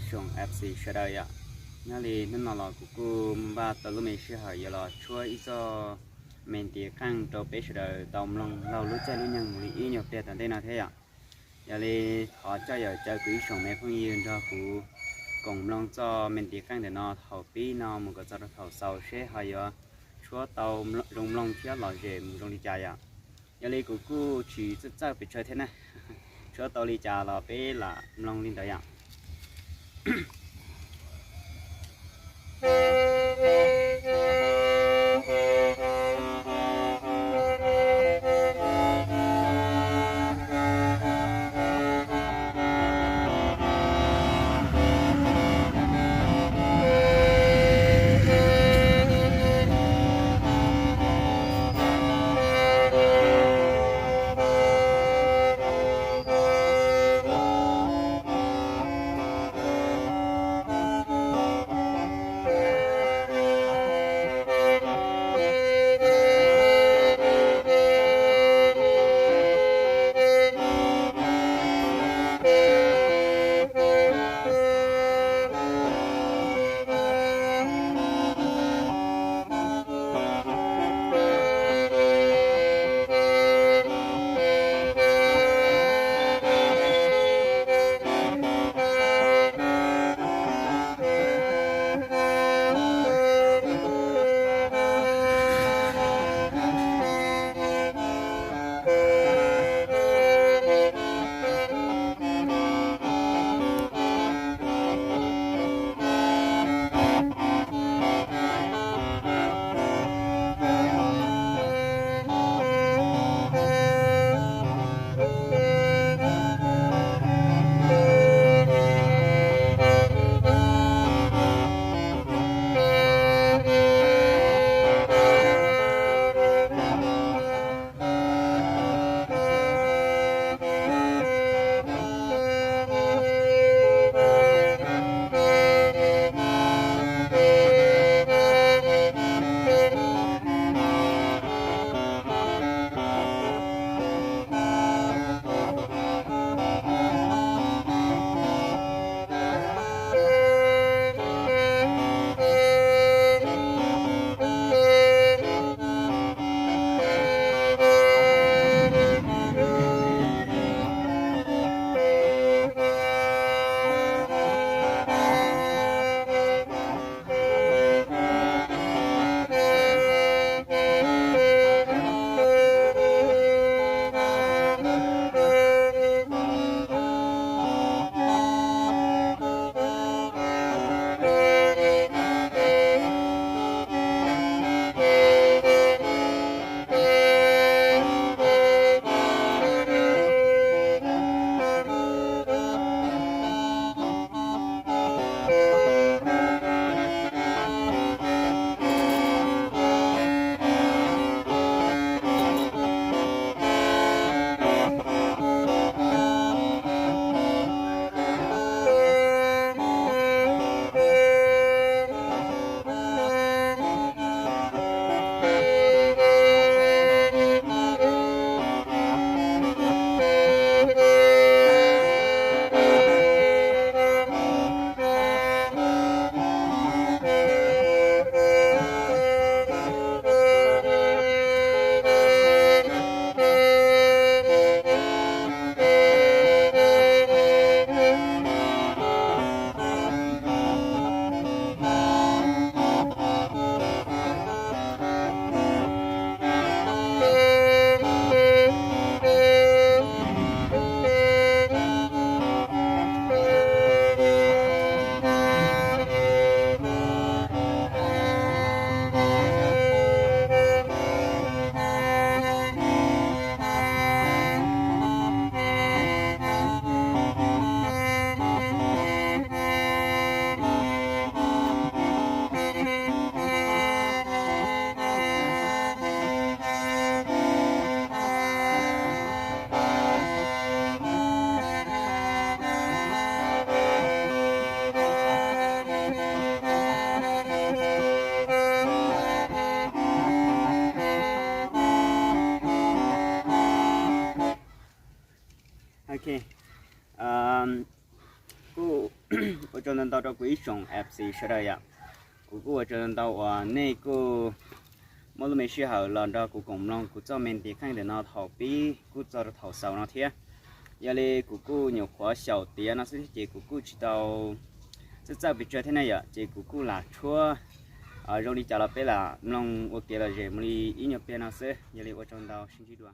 tsoom F C sawv daws yom. Nyob li hnub no los kuv kuj npaj tau lub me sij hawm yuav los tshuab ib txoj me ntiv qeej rau peb sawv daws tau mloog laug lub caij lub nyoog mus li ib nyuag pliag tom ntej no thiab yom. Yog li thov coj yawm caw kuv ib tsoom me phooj ywg nrog kuv koom mloog txoj me ntiv qeej ntawm no thaum pib no mus kom txog rau thaum xaus seb ho yuav tshuab tau zoo mloog thiab lom zem mus zoo li cas yom. Yog li kuv kuj tsis txawj txawj pes tsawg thiab na, tshuab tau li cas los peb lam mloog li ntawd yom. Kuv ua tsaug ntau ntau rau kuv ib tsoom F C sawv daws yom. Kuv kuj ua tsaug ntau ntau uas nej kuj muab lub me sij hawm los nrog kuv koom mloog kuv txoj me ntiv qeej ntawm no thaum pib kuj txog rau thaum xaus no thiab. Yog li kuv kuj nyuam qhuav xyaum tiav no xwb thiab ces kuv kuj tsis tau txawj txawj pes tsawg thiab na yom, ces kuv kuj lam tshuab zoo li cas los peb lam mloog ua kev lom zem mus li ib nyuag pliag no xwb. Yog li ua tsaug ntau, sib ntsib dua.